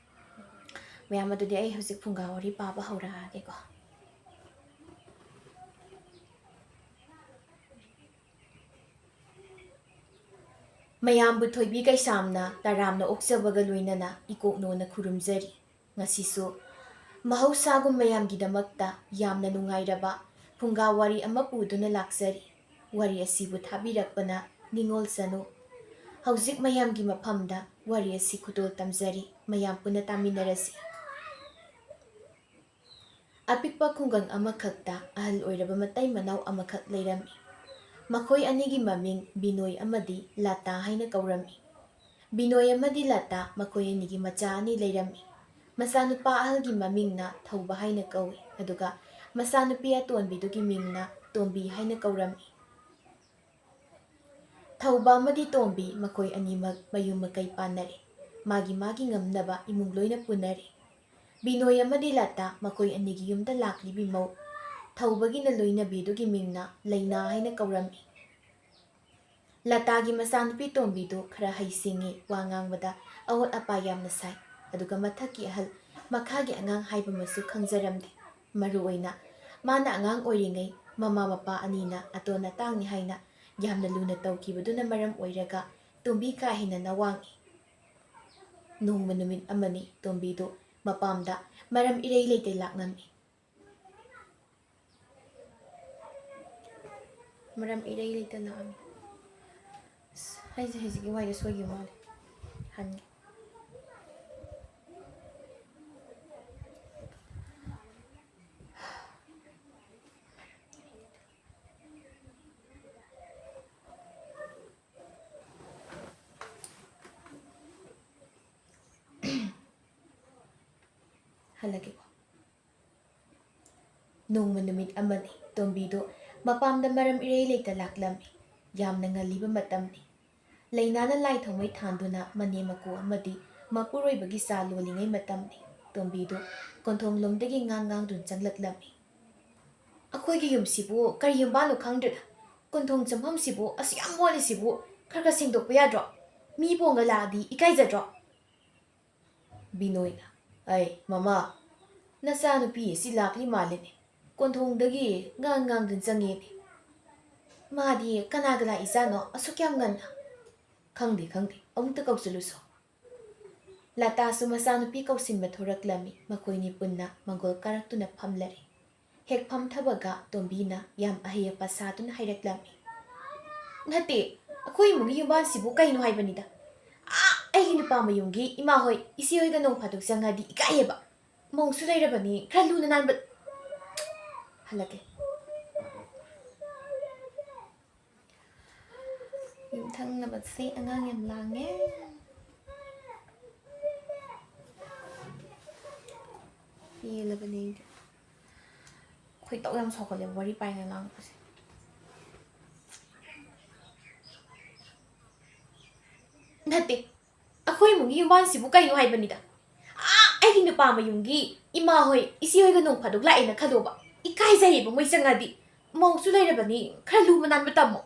ꯃꯌꯥꯝ, ꯑꯗꯨꯗꯤ ꯑꯩ ꯍꯧꯖꯤꯛ ꯐꯨꯡꯒꯥ ꯋꯥꯔꯤ ꯄꯥꯕ ꯍꯧꯔꯛꯑꯒꯦꯀꯣ꯫ ꯃꯌꯥꯝꯕꯨ ꯊꯣꯏꯕꯤ ꯀꯩꯁꯥꯝꯅ ꯇꯔꯥꯝꯅ ꯑꯣꯛꯆꯕꯒ ꯂꯣꯏꯅꯅ ꯏꯀꯣꯛꯅꯣꯅ ꯈꯨꯔꯨꯝꯖꯔꯤ꯫ ꯉꯁꯤꯁꯨ ꯃꯍꯧꯁꯥꯒꯨꯝ ꯃꯌꯥꯝꯒꯤꯗꯃꯛꯇ ꯌꯥꯝꯅ ꯅꯨꯡꯉꯥꯏꯔꯕ ꯐꯨꯡꯒꯥ ꯋꯥꯔꯤ ꯑꯃ ꯄꯨꯗꯨꯅ ꯂꯥꯛꯆꯔꯤ꯫ ꯋꯥꯔꯤ ꯑꯁꯤꯕꯨ ꯊꯥꯕꯤꯔꯛꯄꯅ ꯅꯤꯉꯣꯜ ꯆꯅꯨ꯫ ꯍꯧꯖꯤꯛ ꯃꯌꯥꯝꯒꯤ ꯃꯐꯝꯗ ꯋꯥꯔꯤ ꯑꯁꯤ ꯈꯨꯗꯣꯜ ꯇꯝꯖꯔꯤ꯫ ꯃꯌꯥꯝ ꯄꯨꯟꯅ ꯇꯥꯃꯤꯟꯅꯔꯁꯤ꯫ ꯑꯄꯤꯛꯄ ꯈꯨꯡꯒꯪ ꯑꯃꯈꯛꯇ ꯑꯍꯜ ꯑꯣꯏꯔꯕ ꯃꯇꯩ ꯃꯅꯥꯎ ꯑꯃꯈꯛ ꯂꯩꯔꯝꯃꯤ꯫ ꯃꯈꯣꯏ ꯑꯅꯤꯒꯤ ꯃꯃꯤꯡ ꯕꯤꯅꯣꯏ ꯑꯃꯗꯤ ꯂꯇꯥ ꯍꯥꯏꯅ ꯀꯧꯔꯝꯃꯤ꯫ ꯕꯤꯅꯣꯏ ꯑꯃꯗꯤ ꯂꯇꯥ ꯃꯈꯣꯏ ꯑꯅꯤꯒꯤ ꯃꯆꯥ ꯑꯅꯤ ꯂꯩꯔꯝꯃꯤ꯫ ꯃꯆꯥꯅꯨꯄꯥ ꯑꯍꯜꯒꯤ ꯃꯃꯤꯡꯅ ꯊꯧꯕ ꯍꯥꯏꯅ ꯀꯧꯏ, ꯑꯗꯨꯒ ꯃꯆꯥꯅꯨꯄꯤ ꯑꯇꯣꯟꯕꯤꯗꯨꯒꯤ ꯃꯤꯡꯅ ꯇꯣꯝꯕꯤ ꯍꯥꯏꯅ ꯀꯧꯔꯝꯃꯤ꯫ ꯊꯧꯕ ꯑꯃꯗꯤ ꯇꯣꯝꯕꯤ ꯃꯈꯣꯏ ꯑꯅꯤꯃꯛ ꯃꯌꯨꯝ ꯃꯀꯩ ꯄꯥꯟꯅꯔꯦ꯫ ꯃꯥꯒꯤ ꯃꯥꯒꯤ ꯉꯝꯅꯕ ꯏꯃꯨꯡ ꯂꯣꯏꯅ ꯄꯨꯅꯔꯦ꯫ ꯕꯤꯅꯣꯏ ꯑꯃꯗꯤ ꯂꯇꯥ ꯃꯈꯣꯏ ꯑꯅꯤꯒꯤ ꯌꯨꯝꯗ ꯂꯥꯛꯂꯤꯕꯤ ꯃꯧ ꯊꯧꯕꯒꯤꯅ ꯂꯣꯏꯅꯕꯤꯗꯨꯒꯤ ꯃꯤꯡꯅ ꯂꯩꯅꯥ ꯍꯥꯏꯅ ꯀꯧꯔꯝꯃꯤ꯫ ꯂꯇꯥꯒꯤ ꯃꯆꯥꯅꯨꯄꯤ ꯇꯣꯝꯕꯤꯗꯨ ꯈꯔ ꯍꯩꯁꯤꯡꯉꯤ, ꯋꯥ ꯉꯥꯡꯕꯗ ꯑꯋꯥꯠ ꯑꯄꯥ ꯌꯥꯝꯅ ꯁꯥꯏ꯫ ꯑꯗꯨꯒ ꯃꯊꯛꯀꯤ ꯑꯍꯜ, ꯃꯈꯥꯒꯤ ꯑꯉꯥꯡ ꯍꯥꯏꯕꯃꯁꯨ ꯈꯪꯖꯔꯝꯗꯦ꯫ ꯃꯔꯨꯑꯣꯏꯅ ꯃꯥꯅ ꯑꯉꯥꯡ ꯑꯣꯏꯔꯤꯉꯩ ꯃꯃꯥ ꯃꯄꯥ ꯑꯅꯤꯅ ꯑꯇꯣꯟ ꯑꯇꯥꯡꯅꯤ ꯍꯥꯏꯅ ꯌꯥꯝꯅ ꯂꯨꯅ ꯇꯧꯈꯤꯕꯗꯨꯅ ꯃꯔꯝ ꯑꯣꯏꯔꯒ ꯇꯣꯝꯕꯤ ꯀꯥ ꯍꯦꯟꯅ ꯅꯋꯥꯡꯏ꯫ ꯅꯣꯡꯃ ꯅꯨꯃꯤꯠ ꯑꯃꯅꯤ ꯇꯣꯝꯕꯤꯗꯨ ꯃꯄꯥꯝꯗ ꯃꯔꯝ ꯏꯔꯩ ꯂꯩꯇ ꯂꯥꯛꯂꯝꯃꯤ꯫ ꯃꯔꯝ ꯏꯔꯩ ꯂꯩꯇ ꯂꯥꯛꯂꯝꯃꯤ꯫ ꯑꯁ, ꯑꯩꯁꯦ ꯍꯧꯖꯤꯛꯀꯤ ꯋꯥꯍꯩꯗꯣ ꯁꯣꯏꯈꯤꯕ ꯃꯥꯜꯂꯦ꯫ ꯍꯟꯒꯦ꯫ ꯍꯜꯂꯒꯦꯀꯣ꯫ ꯅꯣꯡꯃ ꯅꯨꯃꯤꯠ ꯑꯃꯅꯤ ꯇꯣꯝꯕꯤꯗꯨ ꯃꯄꯥꯝꯗ ꯃꯔꯝ ꯏꯔꯩ ꯂꯩꯇ ꯂꯥꯛꯂꯝꯃꯤ꯫ ꯌꯥꯝꯅ ꯉꯜꯂꯤꯕ ꯃꯇꯝꯅꯤ꯫ ꯂꯩꯅꯥꯅ ꯂꯥꯏ ꯊꯥꯎꯃꯩ ꯊꯥꯟꯗꯨꯅ ꯃꯅꯦꯝ ꯃꯀꯨ ꯑꯃꯗꯤ ꯃꯄꯨꯔꯣꯏꯕꯒꯤ ꯆꯥ ꯂꯣꯜꯂꯤꯉꯩ ꯃꯇꯝꯅꯤ꯫ ꯇꯣꯝꯕꯤꯗꯨ ꯀꯣꯟꯊꯣꯡꯂꯣꯝꯗꯒꯤ ꯉꯥꯡ ꯉꯥꯡꯗꯨꯅ ꯆꯪꯂꯛꯂꯝꯃꯤ꯫ "ꯑꯩꯈꯣꯏꯒꯤ ꯌꯨꯝꯁꯤꯕꯨ ꯀꯔꯤ ꯌꯨꯝꯕꯥꯟꯅꯣ ꯈꯪꯗ꯭ꯔꯦꯗ꯫ ꯀꯣꯟꯊꯣꯡ ꯆꯪꯐꯝꯁꯤꯕꯨ ꯑꯁꯨꯛ ꯌꯥꯝ ꯃꯣꯠꯂꯤꯁꯤꯕꯨ ꯈꯔ ꯈꯔ ꯁꯦꯡꯗꯣꯛꯄ ꯌꯥꯗ꯭ꯔꯣ? ꯃꯤ ꯄꯣꯡꯒ ꯂꯥꯛꯑꯗꯤ ꯏꯀꯥꯏꯖꯗ꯭ꯔꯣ?" ꯕꯤꯅꯣꯏꯅ, "ꯑꯩ, ꯃꯃꯥ, ꯅꯆꯥꯅꯨꯄꯤ ꯑꯁꯤ ꯂꯥꯛꯂꯤ ꯃꯥꯜꯂꯤꯅꯦ꯫ ꯀꯣꯟꯊꯣꯡꯗꯒꯤ ꯉꯥꯡ ꯉꯥꯡꯗꯨꯅ ꯆꯪꯉꯦꯅꯦ꯫ ꯃꯥꯗꯤ ꯀꯅꯥꯒ ꯂꯥꯛꯏꯖꯥꯠꯅꯣ ꯑꯁꯨꯛ ꯌꯥꯝ ꯉꯟꯅ? ꯈꯪꯗꯦ, ꯈꯪꯗꯦ, ꯑꯃꯨꯛꯇ ꯀꯧꯁꯤꯜꯂꯨꯁꯣ꯫" ꯂꯇꯥꯁꯨ ꯃꯆꯥꯅꯨꯄꯤ ꯀꯧꯁꯤꯟꯕ ꯊꯣꯔꯛꯂꯝꯃꯤ꯫ ꯃꯈꯣꯏꯅꯤ ꯄꯨꯟꯅ ꯃꯪꯒꯣꯜ ꯀꯥꯔꯛꯇꯨꯅ ꯐꯝꯂꯔꯦ꯫ ꯍꯦꯛ ꯐꯝꯊꯕꯒ ꯇꯣꯝꯕꯤꯅ ꯌꯥꯝ ꯑꯍꯩ ꯑꯄꯥ ꯁꯥꯗꯨꯅ ꯍꯥꯏꯔꯛꯂꯝꯃꯤ꯫ "ꯅꯠꯇꯦ, ꯑꯩꯈꯣꯏ ꯏꯃꯨꯡꯒꯤ ꯌꯨꯝꯕꯥꯟꯁꯤꯕꯨ ꯀꯩꯅꯣ ꯍꯥꯏꯕꯅꯤꯗ꯫ ꯑꯥ, ꯑꯩꯒꯤ ꯅꯨꯄꯥ ꯃꯌꯨꯝꯒꯤ ꯏꯃꯥ ꯍꯣꯏ, ꯏꯆꯦ ꯍꯣꯏꯒ ꯅꯣꯡ ꯐꯥꯗꯣꯛ ꯆꯪꯉꯗꯤ ꯏꯀꯥꯏꯌꯦꯕ꯫ ꯃꯧꯁꯨ ꯂꯩꯔꯕꯅꯤ, ꯈꯔ ꯂꯨꯅ ꯅꯥꯟꯕ꯫" ꯍꯜꯂꯛꯀꯦ꯫ ꯌꯨꯝꯊꯪꯅꯕꯁꯦ ꯑꯉꯥꯡ ꯌꯥꯝ ꯂꯥꯡꯉꯦ꯫ ꯄꯦꯜꯂꯕꯅꯦ ꯑꯩꯗꯤ꯫ ꯈꯣꯏꯗꯧ ꯌꯥꯝ ꯁꯥꯎꯒꯠꯂꯦ ꯋꯥꯔꯤ ꯄꯥꯏꯅ ꯂꯥꯡꯕꯁꯦ꯫ ꯅꯠꯇꯦ, ꯑꯩꯈꯣꯏ ꯏꯃꯨꯡꯒꯤ ꯌꯨꯝꯕꯥꯟꯁꯤꯕꯨ ꯀꯩꯅꯣ ꯍꯥꯏꯕꯅꯤꯗ꯫ ꯑꯥ, ꯑꯩꯒꯤ ꯅꯨꯄꯥ ꯃꯌꯨꯝꯒꯤ ꯏꯃꯥ ꯍꯣꯏ, ꯏꯆꯦ ꯍꯣꯏꯒ ꯅꯣꯡ ꯐꯥꯗꯣꯛ ꯂꯥꯛꯑꯦꯅ ꯈꯜꯂꯣꯕ꯫ ꯏꯀꯥꯏꯖꯩꯌꯦꯕ ꯃꯣꯏ ꯆꯪꯉꯗꯤ꯫ ꯃꯧꯁꯨ ꯂꯩꯔꯕꯅꯤ, ꯈꯔ ꯂꯨꯕ ꯅꯥꯟꯕ ꯇꯝꯃꯣ꯫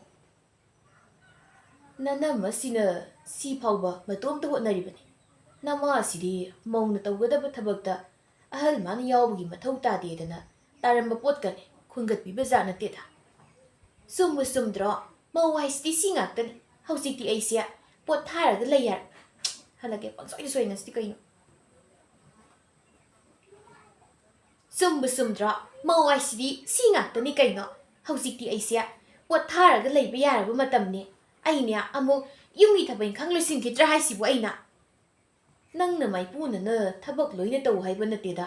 ꯅꯅꯝꯃꯁꯤꯅ ꯁꯤ ꯐꯥꯎꯕ ꯃꯇꯣꯝꯇ ꯍꯣꯠꯅꯔꯤꯕꯅꯤ꯫ ꯅꯃꯥꯁꯤꯗꯤ ꯃꯧꯅ ꯇꯧꯒꯗꯕ ꯊꯕꯛꯇ ꯑꯍꯜ ꯃꯥꯅ ꯌꯥꯎꯕꯒꯤ ꯃꯊꯧ ꯇꯥꯗꯦꯗꯅ ꯇꯥꯔꯝꯕ ꯄꯣꯠꯀꯅꯤ ꯈꯨꯟꯒꯠꯄꯤꯕ ꯖꯥꯠ ꯅꯠꯇꯦꯗ꯫ ꯆꯨꯝꯕꯨ ꯆꯨꯝꯗ꯭ꯔꯣ? ꯃꯧ ꯍꯥꯏꯁꯤꯗꯤ ꯁꯤ ꯉꯥꯛꯇꯅꯤ꯫ ꯍꯧꯖꯤꯛꯇꯤ ꯑꯩꯁꯦ ꯄꯣꯠ ꯊꯥꯔꯒ ꯂꯩ ꯌꯥꯔꯦ꯫ ꯍꯜꯂꯛꯀꯦ, ꯄꯪꯁꯣꯏꯗ ꯁꯣꯏ ꯉꯁꯤꯗꯤ ꯀꯩꯅꯣ? ꯆꯨꯝꯕꯨ ꯆꯨꯝꯗ꯭ꯔꯣ? ꯃꯧ ꯍꯥꯏꯁꯤꯗꯤ ꯁꯤ ꯉꯥꯛꯇꯅꯤ ꯀꯩꯅꯣ꯫ ꯍꯧꯖꯤꯛꯇꯤ ꯑꯩꯁꯦ ꯄꯣꯠ ꯊꯥꯔꯒ ꯂꯩꯕ ꯌꯥꯔꯕ ꯃꯇꯝꯅꯤ꯫ ꯑꯩꯅꯦ ꯑꯃꯨꯛ ꯌꯨꯝꯒꯤ ꯊꯕꯛ ꯏꯪꯈꯥꯡ ꯂꯣꯏꯁꯤꯟꯈꯤꯗ꯭ꯔꯥ ꯍꯥꯏꯁꯤꯕꯨ ꯑꯩꯅ? ꯅꯪꯅ ꯃꯥꯏꯄꯨꯅꯅ ꯊꯕꯛ ꯂꯣꯏꯅ ꯇꯧ ꯍꯥꯏꯕ ꯅꯠꯇꯦꯗ꯫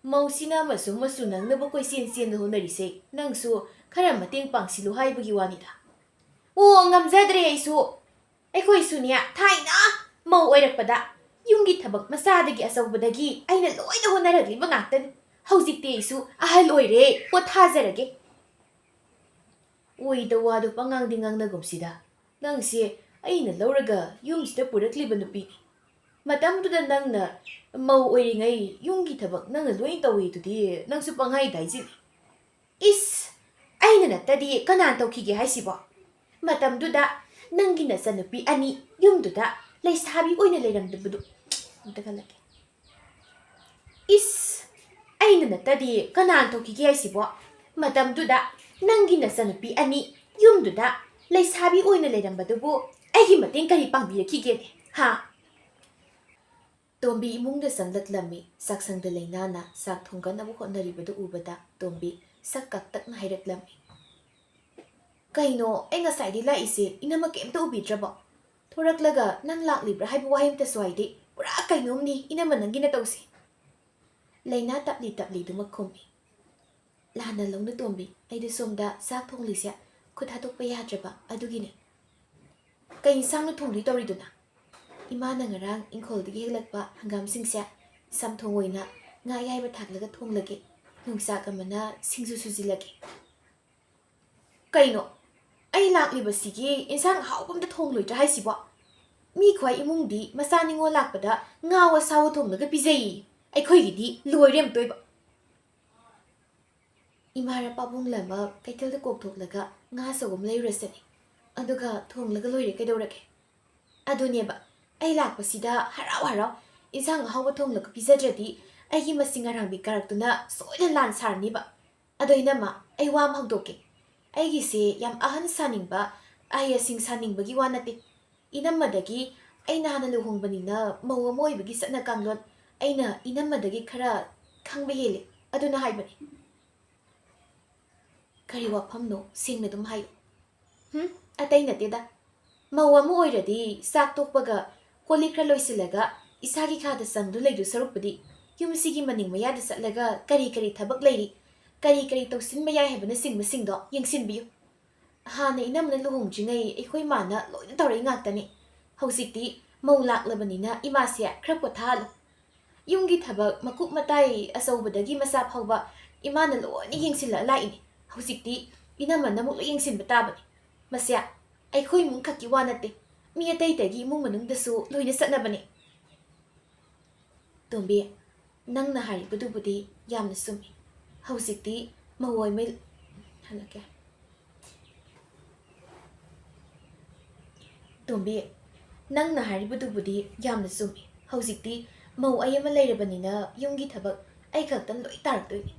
ꯃꯧꯁꯤꯅ ꯑꯃꯁꯨ ꯑꯃꯁꯨ ꯅꯪꯅꯕ ꯀꯣꯏꯆꯦꯟ ꯆꯦꯟꯗ ꯍꯣꯠꯅꯔꯤꯁꯦ ꯅꯪꯁꯨ ꯈꯔ ꯃꯇꯦꯡ ꯄꯥꯡꯁꯤꯜꯂꯨ ꯍꯥꯏꯕꯒꯤ ꯋꯥꯅꯤꯗ꯫ ꯑꯣ, ꯉꯝꯖꯗ꯭ꯔꯦ ꯑꯩꯁꯨ꯫ ꯑꯩꯈꯣꯏꯁꯨꯅꯦ ꯊꯥꯏꯅ ꯃꯧ ꯑꯣꯏꯔꯛꯄꯗ ꯌꯨꯝꯒꯤ ꯊꯕꯛ ꯃꯆꯥꯗꯒꯤ ꯑꯆꯧꯕꯗꯒꯤ ꯑꯩꯅ ꯂꯣꯏꯅ ꯍꯣꯠꯅꯔꯛꯂꯤꯕ ꯉꯥꯛꯇꯅꯤ꯫ ꯍꯧꯖꯤꯛꯇꯤ ꯑꯩꯁꯨ ꯑꯍꯜ ꯑꯣꯏꯔꯦ, ꯄꯣꯊꯥꯖꯔꯒꯦ꯫ ꯑꯣꯏꯗ ꯋꯥꯗꯣ ꯄꯉꯥꯡꯗꯤ ꯉꯥꯡꯅꯒꯨꯝꯁꯤꯗ꯫ ꯅꯪꯁꯦ ꯑꯩꯅ ꯂꯧꯔꯒ ꯌꯨꯝꯁꯤꯗ ꯄꯨꯔꯛꯂꯤꯕ ꯅꯨꯄꯤꯅꯤ꯫ ꯃꯇꯝꯗꯨꯗ ꯅꯪꯅ ꯃꯧ ꯑꯣꯏꯔꯤꯉꯩ ꯌꯨꯝꯒꯤ ꯊꯕꯛ ꯅꯪꯅ ꯂꯣꯏ ꯇꯧꯏꯗꯨꯗꯤ ꯅꯪꯁꯨ ꯄꯪꯍꯥꯏꯗ ꯍꯥꯏꯖꯤꯜꯂꯤ꯫ ꯏꯁ! ꯑꯩꯅ ꯅꯠꯇꯗꯤ ꯀꯅꯥꯅ ꯇꯧꯈꯤꯒꯦ ꯍꯥꯏꯁꯤꯕꯣ? ꯃꯇꯝꯗꯨꯗ ꯅꯪꯒꯤ ꯅꯆꯟꯅꯨꯄꯤ ꯑꯅꯤ ꯌꯨꯝꯗꯨꯗ ꯂꯩꯁꯥꯕꯤ ꯑꯣꯏꯅ ꯂꯩꯔꯝꯗꯕꯗꯨ꯫ ꯑꯝꯇ ꯈꯜꯂꯛꯀꯦ꯫ ꯏꯁ! ꯑꯩꯅ ꯅꯠꯇꯗꯤ ꯀꯅꯥꯅ ꯇꯧꯈꯤꯒꯦ ꯍꯥꯏꯁꯤꯕꯣ? ꯃꯇꯝꯗꯨꯗ ꯅꯪꯒꯤ ꯅꯆꯟꯅꯨꯄꯤ ꯑꯅꯤ ꯌꯨꯝꯗꯨꯗ ꯂꯩꯁꯥꯕꯤ ꯑꯣꯏꯅ ꯂꯩꯔꯝꯕꯗꯨꯕꯨ ꯑꯩꯒꯤ ꯃꯇꯦꯡ ꯀꯔꯤ ꯄꯥꯡꯕꯤꯔꯛꯈꯤꯒꯦꯅꯦ? ꯍꯥ? ꯇꯣꯝꯕꯤ ꯏꯃꯨꯡꯗ ꯆꯪꯂꯛꯂꯝꯃꯤ꯫ ꯆꯥꯛꯁꯪꯗ ꯂꯩꯅꯥꯅ ꯆꯥꯛ ꯊꯣꯡꯒꯠꯅꯕ ꯍꯣꯠꯅꯔꯤꯕꯗꯨ ꯎꯕꯗ ꯇꯣꯝꯕꯤ ꯁꯛ ꯀꯥꯛꯇꯛꯅ ꯍꯥꯏꯔꯛꯂꯝꯃꯤ꯫ "ꯀꯩꯅꯣ, ꯑꯩ ꯉꯁꯥꯏꯗꯤ ꯂꯥꯛꯏꯁꯦ ꯏꯅꯝꯃ ꯀꯩꯝꯇ ꯎꯕꯤꯗ꯭ꯔꯕꯣ? ꯊꯣꯔꯛꯂꯒ ꯅꯪ ꯂꯥꯛꯂꯤꯕ꯭ꯔꯥ ꯍꯥꯏꯕ ꯋꯥꯍꯩ ꯑꯝꯇꯁꯨ ꯍꯥꯏꯗꯦ꯫ ꯄꯨꯔꯥ ꯀꯩꯅꯣꯝꯅꯤ ꯏꯅꯝꯃ ꯅꯪꯒꯤ ꯅꯇꯧꯁꯦ꯫" ꯂꯩꯅꯥ ꯇꯞꯂꯤ ꯇꯞꯂꯤꯗꯨꯃꯛ ꯈꯨꯝꯃꯤ꯫ "ꯂꯥꯟꯅ ꯂꯧꯅꯨ ꯇꯣꯝꯕꯤ, ꯑꯩꯗꯤ ꯁꯣꯝꯗ ꯆꯥꯛ ꯊꯣꯡꯂꯤꯁꯦ ꯈꯨꯠ ꯊꯥꯗꯣꯛꯄ ꯌꯥꯗ꯭ꯔꯕ ꯑꯗꯨꯒꯤꯅꯦ꯫" ꯀꯩ ꯏꯟꯁꯥꯡꯅꯣ ꯊꯣꯡꯗꯣꯏ ꯇꯧꯔꯤꯗꯨꯅ? ꯏꯃꯥꯅ ꯉꯔꯥꯡ ꯏꯪꯈꯣꯜꯗꯒꯤ ꯍꯦꯛꯂꯛꯄ ꯍꯪꯒꯥꯝꯁꯤꯡꯁꯦ ꯆꯝꯊꯣꯡ ꯑꯣꯏꯅ ꯉꯥ ꯑꯌꯥꯏꯕ ꯊꯥꯛꯂꯒ ꯊꯣꯡꯂꯒꯦ꯫ ꯌꯣꯡꯆꯥꯛ ꯑꯃꯅ ꯁꯤꯡꯖꯨ ꯁꯨꯖꯤꯜꯂꯒꯦ꯫ ꯀꯩꯅꯣ? ꯑꯩ ꯂꯥꯛꯂꯤꯕꯁꯤꯒꯤ ꯏꯟꯁꯥꯡ ꯑꯍꯥꯎꯕ ꯑꯝꯇ ꯊꯣꯡꯂꯣꯏꯗ꯭ꯔꯥ ꯍꯥꯏꯁꯤꯕꯣ? ꯃꯤ ꯈ꯭ꯋꯥꯏ ꯏꯃꯨꯡꯗꯤ ꯃꯆꯥ ꯅꯤꯉꯣꯜ ꯂꯥꯛꯄꯗ ꯉꯥ ꯑꯁꯥꯎꯕ ꯊꯣꯡꯂꯒ ꯄꯤꯖꯩ꯫ ꯑꯩꯈꯣꯏꯒꯤꯗꯤ ꯂꯣꯏꯔꯦ ꯑꯝꯇꯣꯏꯕ꯫ ꯏꯃꯥꯔ ꯄꯥꯕꯨꯡ ꯂꯃꯛ ꯀꯩꯊꯦꯜꯗ ꯀꯣꯛꯊꯣꯛꯂꯒ ꯉꯥ ꯑꯆꯧꯕ ꯑꯃ ꯂꯩꯔꯨꯔꯁꯤꯅꯦ꯫ ꯑꯗꯨꯒ ꯊꯣꯡꯂꯒ ꯂꯣꯏꯔꯦ ꯀꯩꯗꯧꯔꯒꯦ? ꯑꯗꯨꯅꯦꯕ, ꯑꯩ ꯂꯥꯛꯄꯁꯤꯗ ꯍꯔꯥꯎ ꯍꯔꯥꯎ ꯏꯟꯁꯥꯡ ꯑꯍꯥꯎꯕ ꯊꯣꯡꯂꯒ ꯄꯤꯖꯗ꯭ꯔꯗꯤ ꯑꯩꯒꯤ ꯃꯁꯤꯡ ꯑꯔꯥꯡꯕꯤ ꯀꯥꯔꯛꯇꯨꯅ ꯁꯣꯏꯗꯅ ꯂꯥꯟ ꯁꯥꯔꯅꯤꯕ꯫ ꯑꯗꯣ ꯏꯅꯝꯃ, ꯑꯩ ꯋꯥ ꯑꯃ ꯍꯧꯗꯣꯛꯀꯦ꯫ ꯑꯩꯒꯤꯁꯦ ꯌꯥꯝ ꯑꯍꯟ ꯁꯥꯅꯤꯡꯕ, ꯑꯍꯩ ꯑꯁꯤꯡ ꯁꯥꯅꯤꯡꯕꯒꯤ ꯋꯥ ꯅꯠꯇꯦ꯫ ꯏꯅꯝꯃꯗꯒꯤ ꯑꯩꯅ ꯍꯥꯟꯅ ꯂꯨꯍꯣꯡꯕꯅꯤꯅ ꯃꯧ ꯑꯃ ꯑꯣꯏꯕꯒꯤ ꯆꯠꯅ ꯀꯥꯡꯂꯣꯟ ꯑꯩꯅ ꯏꯅꯝꯃꯗꯒꯤ ꯈꯔ ꯈꯪꯕ ꯍꯦꯜꯂꯦ, ꯑꯗꯨꯅ ꯍꯥꯏꯕꯅꯤ꯫ ꯀꯔꯤ ꯋꯥꯐꯝꯅꯣ? ꯁꯦꯡꯅ ꯑꯗꯨꯝ ꯍꯥꯏꯌꯨ꯫ ꯍꯨꯝ, ꯑꯇꯩ ꯅꯠꯇꯦꯗ꯫ ꯃꯧ ꯑꯃ ꯑꯣꯏꯔꯗꯤ ꯆꯥꯛ ꯇꯣꯛꯄꯒ ꯀꯣꯜ ꯂꯤꯛ ꯈꯔ ꯂꯣꯏꯁꯤꯜꯂꯒ ꯏꯁꯥꯒꯤ ꯈꯥꯗ ꯆꯪꯗꯨ ꯂꯩꯗꯨ ꯁꯔꯨꯛꯄꯨꯗꯤ ꯌꯨꯝꯁꯤꯒꯤ ꯃꯅꯤꯡ ꯃꯌꯥꯗ ꯆꯠꯂꯒ ꯀꯔꯤ ꯀꯔꯤ ꯊꯕꯛ ꯂꯩꯔꯤ, ꯀꯔꯤ ꯀꯔꯤ ꯇꯧꯁꯤꯟꯕ ꯌꯥꯏ ꯍꯥꯏꯕꯅꯆꯤꯡꯕꯁꯤꯡꯗꯣ ꯌꯦꯡꯁꯤꯟꯕꯤꯌꯨ꯫ ꯍꯥꯟꯅ ꯏꯅꯝꯃꯅ ꯂꯨꯍꯣꯡꯗ꯭ꯔꯤꯉꯩ ꯑꯩꯈꯣꯏ ꯃꯥꯅ ꯂꯣꯏꯅ ꯇꯧꯔꯛꯏ ꯉꯥꯛꯇꯅꯤ꯫ ꯍꯧꯖꯤꯛꯇꯤ ꯃꯧ ꯂꯥꯛꯂꯕꯅꯤꯅ ꯏꯃꯥꯁꯦ ꯈꯔ ꯄꯣꯊꯥꯍꯜꯂꯨ꯫ ꯌꯨꯝꯒꯤ ꯊꯕꯛ ꯃꯀꯨꯞ ꯃꯇꯥꯏ ꯑꯆꯧꯕꯗꯒꯤ ꯃꯆꯥ ꯐꯥꯎꯕ ꯏꯃꯥꯅ ꯂꯣꯏꯅ ꯌꯦꯡꯁꯤꯜꯂ ꯂꯥꯛꯏꯅꯤ꯫ ꯍꯧꯖꯤꯛꯇꯤ ꯏꯅꯝꯃꯅ ꯑꯃꯨꯛ ꯂꯣꯏ ꯌꯦꯡꯁꯤꯟꯕ ꯇꯥꯕꯅꯤ꯫ ꯃꯁꯦ ꯑꯩꯈꯣꯏ ꯏꯃꯨꯡ ꯈꯛꯀꯤ ꯋꯥ ꯅꯠꯇꯦ, ꯃꯤ ꯑꯇꯩ ꯑꯇꯩꯒꯤ ꯏꯃꯨꯡ ꯃꯅꯨꯡꯗꯁꯨ ꯂꯣꯏꯅ ꯆꯠꯅꯕꯅꯤ꯫ ꯇꯣꯝꯕꯤ, ꯅꯪꯅ ꯍꯥꯏꯔꯤꯕꯗꯨꯕꯨꯗꯤ ꯌꯥꯝꯅ ꯆꯨꯝꯃꯤ꯫ ꯍꯧꯖꯤꯛꯇꯤ ꯃꯧ ꯑꯣꯏꯃꯩ-, ꯍꯜꯂꯛꯀꯦ꯫ ꯇꯣꯝꯕꯤ, ꯅꯪꯅ ꯍꯥꯏꯔꯤꯕꯗꯨꯕꯨꯗꯤ ꯌꯥꯝꯅ ꯆꯨꯝꯃꯤ꯫ ꯍꯧꯖꯤꯛꯇꯤ ꯃꯧ ꯑꯩ ꯑꯃ ꯂꯩꯔꯕꯅꯤꯅ ꯌꯨꯝꯒꯤ ꯊꯕꯛ ꯑꯩ ꯈꯛꯇꯪ ꯂꯣꯏ ꯇꯥꯔꯛꯇꯣꯏꯅꯤ꯫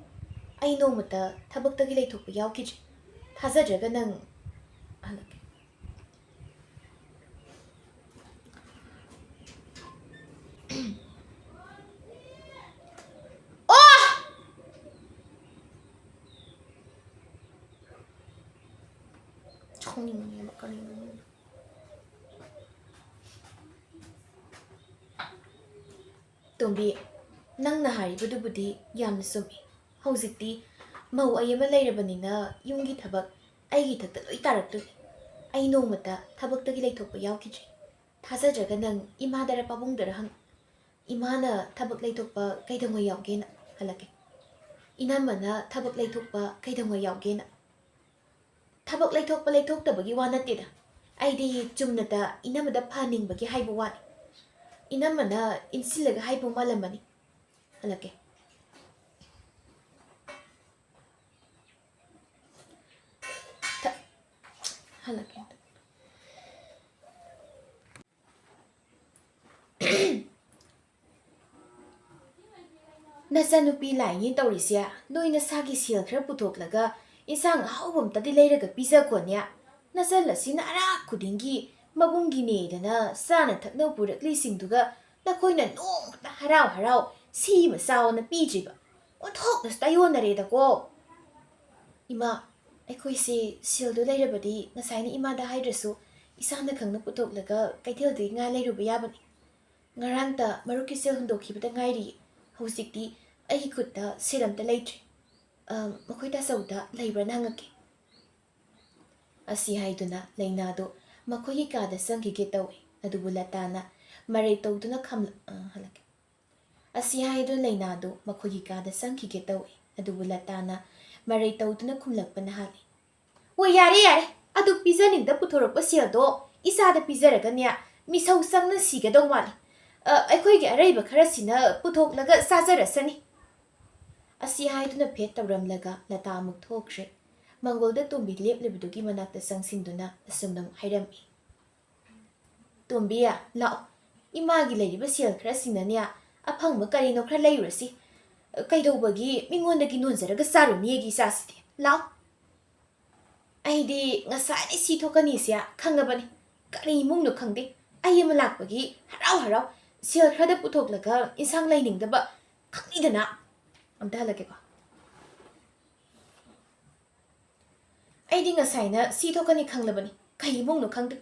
ꯑꯩ ꯅꯣꯡꯃꯇ ꯊꯕꯛꯇꯒꯤ ꯂꯩꯊꯣꯛꯄ ꯌꯥꯎꯈꯤꯗ꯭ꯔꯤ꯫ ꯊꯥꯖꯗ꯭ꯔꯒ ꯅꯪ, ꯍꯜꯂꯛꯀꯦ꯫ ꯑꯣ! ꯁꯥꯎꯅꯤꯡꯉꯦꯕ ꯀꯔꯤꯅꯣ ꯈꯪꯗꯦ꯫ ꯇꯣꯝꯕꯤ, ꯅꯪꯅ ꯍꯥꯏꯔꯤꯕꯗꯨꯕꯨꯗꯤ ꯌꯥꯝꯅ ꯆꯨꯝꯃꯤ꯫ ꯍꯧꯖꯤꯛꯇꯤ ꯃꯧ ꯑꯩ ꯑꯃ ꯂꯩꯔꯕꯅꯤꯅ ꯌꯨꯝꯒꯤ ꯊꯕꯛ ꯑꯩꯒꯤ ꯏꯊꯛꯇ ꯂꯣꯏ ꯇꯥꯔꯛꯇꯣꯏꯅꯤ꯫ ꯑꯩ ꯅꯣꯡꯃꯇ ꯊꯕꯛꯇꯒꯤ ꯂꯩꯊꯣꯛꯄ ꯌꯥꯎꯈꯤꯗ꯭ꯔꯤ꯫ ꯊꯥꯖꯗ꯭ꯔꯒ ꯅꯪ ꯏꯃꯥꯗꯔ ꯄꯥꯕꯨꯡꯗꯔ ꯍꯪ꯫ ꯏꯃꯥꯅ ꯊꯕꯛ ꯂꯩꯊꯣꯛꯄ ꯀꯩꯗꯧꯉꯩ ꯌꯥꯎꯒꯦꯅ? ꯍꯜꯂꯛꯀꯦ꯫ ꯏꯅꯝꯃꯅ ꯊꯕꯛ ꯂꯩꯊꯣꯛꯄ ꯀꯩꯗꯧꯉꯩ ꯌꯥꯎꯒꯦꯅ? ꯊꯕꯛ ꯂꯩꯊꯣꯛꯄ ꯂꯩꯊꯣꯛꯇꯕꯒꯤ ꯋꯥ ꯅꯠꯇꯦꯗ꯫ ꯑꯩꯗꯤ ꯆꯨꯝꯅꯇ ꯏꯅꯝꯃꯗ ꯐꯍꯟꯅꯤꯡꯕꯒꯤ ꯍꯥꯏꯕ ꯋꯥꯅꯤ꯫ ꯏꯅꯝꯃꯅ ꯏꯟꯁꯤꯜꯂꯒ ꯍꯥꯏꯕ ꯃꯥꯜꯂꯝꯃꯅꯤ꯫ ꯍꯜꯂꯛꯀꯦ꯫ ꯊ-, ꯍꯜꯂꯛꯀꯦ꯫ ꯅꯆꯥꯅꯨꯄꯤ ꯂꯥꯛꯏꯅꯦ ꯇꯧꯔꯤꯁꯦ꯫ ꯅꯣꯏ ꯅꯁꯥꯒꯤ ꯁꯦꯜ ꯈꯔ ꯄꯨꯊꯣꯛꯂꯒ ꯏꯟꯁꯥꯡ ꯑꯍꯥꯎꯕ ꯑꯝꯇꯗꯤ ꯂꯩꯔꯒ ꯄꯤꯖꯈꯣꯅꯦ꯫ ꯅꯆꯜ ꯑꯁꯤꯅ ꯑꯔꯥꯛ ꯈꯨꯗꯤꯡꯒꯤ ꯃꯕꯨꯡꯒꯤꯅꯦꯗꯅ ꯆꯥꯅ ꯊꯛꯅ ꯄꯨꯔꯛꯂꯤꯁꯤꯡꯗꯨꯒ ꯅꯈꯣꯏꯅ ꯅꯣꯡꯃꯇ ꯍꯔꯥꯎ ꯍꯔꯥꯎ ꯁꯤꯃ ꯆꯥꯎꯅ ꯄꯤꯗ꯭ꯔꯤꯕ꯫ ꯑꯣꯟꯊꯣꯛꯅꯁꯨ ꯇꯥꯏꯑꯣꯟꯅꯔꯦꯗꯀꯣ꯫ ꯏꯃꯥ, ꯑꯩꯈꯣꯏꯁꯦ ꯁꯦꯜꯗꯣ ꯂꯩꯔꯕꯗꯤ ꯉꯁꯥꯏꯅ ꯏꯃꯥꯗ ꯍꯥꯏꯗ꯭ꯔꯁꯨ ꯏꯁꯥꯅ ꯈꯪꯅ ꯄꯨꯊꯣꯛꯂꯒ ꯀꯩꯊꯦꯜꯗꯒꯤ ꯉꯥ ꯂꯩꯔꯨꯕ ꯌꯥꯕꯅꯤ꯫ ꯉꯔꯥꯡꯇ ꯃꯔꯨꯞꯀꯤ ꯁꯦꯜ ꯍꯨꯟꯗꯣꯛꯈꯤꯕꯗ ꯉꯥꯏꯔꯤ꯫ ꯍꯧꯖꯤꯛꯇꯤ ꯑꯩꯒꯤ ꯈꯨꯠꯇ ꯁꯦꯜ ꯑꯝꯇ ꯂꯩꯇ꯭ꯔꯤ꯫ ꯑ, ꯃꯈꯣꯏ ꯇꯥꯆꯧꯗ ꯂꯩꯕ꯭ꯔꯥꯅ ꯍꯪꯉꯛꯀꯦ꯫ ꯑꯁꯤ ꯍꯥꯏꯗꯨꯅ ꯂꯩꯅꯥꯗꯨ ꯃꯈꯣꯏꯒꯤ ꯀꯥꯗ ꯆꯪꯈꯤꯒꯦ ꯇꯧꯏ꯫ ꯑꯗꯨꯕꯨ ꯂꯇꯥꯅ ꯃꯔꯩ ꯇꯧꯗꯨꯅ ꯈꯝꯂ-, ꯑ, ꯍꯜꯂꯛꯀꯦ꯫ ꯑꯁꯤ ꯍꯥꯏꯗꯨꯅ ꯂꯩꯅꯥꯗꯨ ꯃꯈꯣꯏꯒꯤ ꯀꯥꯗ ꯆꯪꯈꯤꯒꯦ ꯇꯧꯏ꯫ ꯑꯗꯨꯕꯨ ꯂꯇꯥꯅ ꯃꯔꯩ ꯇꯧꯗꯨꯅ ꯈꯨꯝꯂꯛꯄꯅ ꯍꯥꯜꯂꯤ꯫ "ꯍꯣꯏ, ꯌꯥꯔꯦ, ꯌꯥꯔꯦ꯫ ꯑꯗꯨ ꯄꯤꯖꯅꯤꯡꯗ ꯄꯨꯊꯣꯔꯛꯄ ꯁꯦꯜꯗꯣ ꯏꯆꯥꯗ ꯄꯤꯖꯔꯒꯅꯦ, ꯃꯤꯁꯧ ꯆꯪꯅ ꯁꯤꯒꯗꯧ ꯃꯥꯜꯂꯤ꯫ ꯑ, ꯑꯩꯈꯣꯏꯒꯤ ꯑꯔꯩꯕ ꯈꯔꯁꯤꯅ ꯄꯨꯊꯣꯛꯂꯒ ꯆꯥꯖꯔꯁꯅꯤ꯫" ꯑꯁꯤ ꯍꯥꯏꯗꯨꯅ ꯐꯦꯠ ꯇꯧꯔꯝꯂꯒ ꯂꯇꯥ ꯑꯃꯨꯛ ꯊꯣꯛꯈ꯭ꯔꯦ꯫ ꯃꯪꯒꯣꯜꯗ ꯇꯣꯝꯕꯤ ꯂꯦꯞꯂꯤꯕꯗꯨꯒꯤ ꯃꯅꯥꯛꯇ ꯆꯪꯁꯤꯟꯗꯨꯅ ꯑꯁꯨꯝꯅ ꯑꯃꯨꯛ ꯍꯥꯏꯔꯝꯃꯤ꯫ "ꯇꯣꯝꯕꯤ, ꯂꯥꯛꯑꯣ꯫ ꯏꯃꯥꯒꯤ ꯂꯩꯔꯤꯕ ꯁꯦꯜ ꯈꯔꯁꯤꯅꯅꯦ, ꯑꯐꯪꯕ ꯀꯔꯤꯅꯣ ꯈꯔ ꯂꯩꯔꯨꯔꯁꯤ꯫ ꯀꯩꯗꯧꯕꯒꯤ ꯃꯤꯉꯣꯟꯗꯒꯤ ꯅꯣꯟꯖꯔꯒ ꯆꯥꯔꯨꯅꯤꯒꯤ ꯏꯆꯥꯁꯤꯗꯤ? ꯂꯥꯛꯑꯣ꯫" "ꯑꯩꯗꯤ ꯉꯁꯥꯏꯗꯩ ꯁꯤ ꯊꯣꯛꯀꯅꯤꯁꯦ ꯈꯪꯉꯕꯅꯤ꯫ ꯀꯔꯤ ꯏꯃꯨꯡꯅꯣ ꯈꯪꯗꯦ꯫ ꯑꯩ ꯑꯃ ꯂꯥꯛꯄꯒꯤ ꯍꯔꯥꯎ ꯍꯔꯥꯎ ꯁꯦꯜ ꯈꯔꯗ ꯄꯨꯊꯣꯛꯂꯒ ꯏꯟꯁꯥꯡ ꯂꯩꯅꯤꯡꯗꯕ ꯈꯪꯅꯤꯗꯅ꯫" ꯑꯝꯇ ꯍꯜꯂꯛꯀꯦꯀꯣ꯫ "ꯑꯩꯗꯤ ꯉꯁꯥꯏꯅ ꯁꯤ ꯊꯣꯛꯀꯅꯤ ꯈꯪꯂꯕꯅꯤ꯫ ꯀꯩ ꯏꯃꯨꯡꯅꯣ ꯈꯪꯗꯦ꯫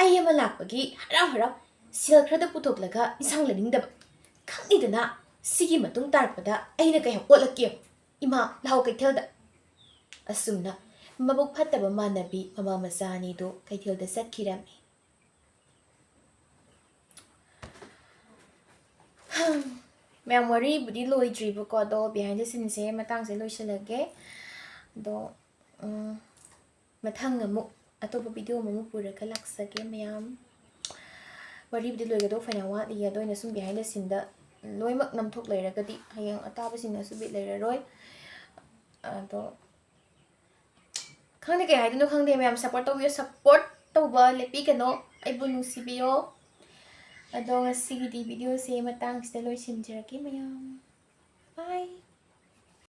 ꯑꯩ ꯑꯃ ꯂꯥꯛꯄꯒꯤ ꯍꯔꯥꯎ ꯍꯔꯥꯎ ꯁꯦꯜ ꯈꯔꯗ ꯄꯨꯊꯣꯛꯂꯒ ꯏꯟꯁꯥꯡ ꯂꯩꯅꯤꯡꯗꯕ ꯈꯪꯅꯤꯗꯅ꯫ ꯁꯤꯒꯤ ꯃꯇꯨꯡ ꯇꯥꯔꯛꯄꯗ ꯑꯩꯅ ꯀꯩ ꯑꯣꯠꯂꯛꯀꯦ꯫ ꯏꯃꯥ, ꯂꯥꯛꯑꯣ ꯀꯩꯊꯦꯜꯗ꯫" ꯑꯁꯨꯝꯅ ꯃꯕꯨꯛ ꯐꯠꯇꯕ ꯃꯥꯟꯅꯕꯤ ꯃꯃꯥ ꯃꯆꯥ ꯑꯅꯤꯗꯨ ꯀꯩꯊꯦꯜꯗ ꯆꯠꯈꯤꯔꯝꯃꯤ꯫ ꯃꯌꯥꯝ, ꯋꯥꯔꯤꯕꯨꯗꯤ ꯂꯣꯏꯗ꯭ꯔꯤꯕꯀꯣ, ꯑꯗꯣ behind the sceneꯁꯦ ꯃꯇꯥꯡꯁꯦ ꯂꯣꯏꯁꯤꯜꯂꯒꯦ꯫ ꯑꯗꯣ, ꯎꯝ, ꯃꯊꯪ ꯑꯃꯨꯛ ꯑꯇꯣꯞꯄ video ꯑꯃꯃꯨꯛ ꯄꯨꯔꯒ ꯂꯥꯛꯆꯒꯦ ꯃꯌꯥꯝ꯫ ꯋꯥꯔꯤꯕꯨꯗꯤ ꯂꯣꯏꯒꯗꯧ ꯐꯅꯌꯥꯝ ꯋꯥꯠꯂꯤ, ꯑꯗꯣ ꯑꯩꯅ ꯁꯨꯝ behind the sceneꯗ ꯂꯣꯏꯅꯃꯛ ꯅꯝꯊꯣꯛ ꯂꯩꯔꯒꯗꯤ ꯍꯌꯦꯡ ꯑꯇꯥꯕꯁꯤꯡꯅꯁꯨ ꯕꯤꯠ ꯂꯩꯔꯔꯣꯏ꯫ ꯑꯗꯣ ꯈꯪꯗꯦ, ꯀꯩ ꯍꯥꯏꯗꯣꯏꯅꯣ ꯈꯪꯗꯦ ꯃꯌꯥꯝ, support ꯇꯧꯕꯤꯌꯣ, support ꯇꯧꯕ ꯂꯦꯞꯄꯤꯒꯅꯣ, ꯑꯩꯕꯨ ꯅꯨꯡꯁꯤꯕꯤꯌꯣ꯫ ꯑꯗꯣ ꯉꯁꯤꯒꯤꯗꯤ videoꯁꯦ ꯃꯇꯥꯡꯁꯤꯗ ꯂꯣꯏꯁꯤꯟꯖꯔꯒꯦ ꯃꯌꯥꯝ꯫ Bye꯫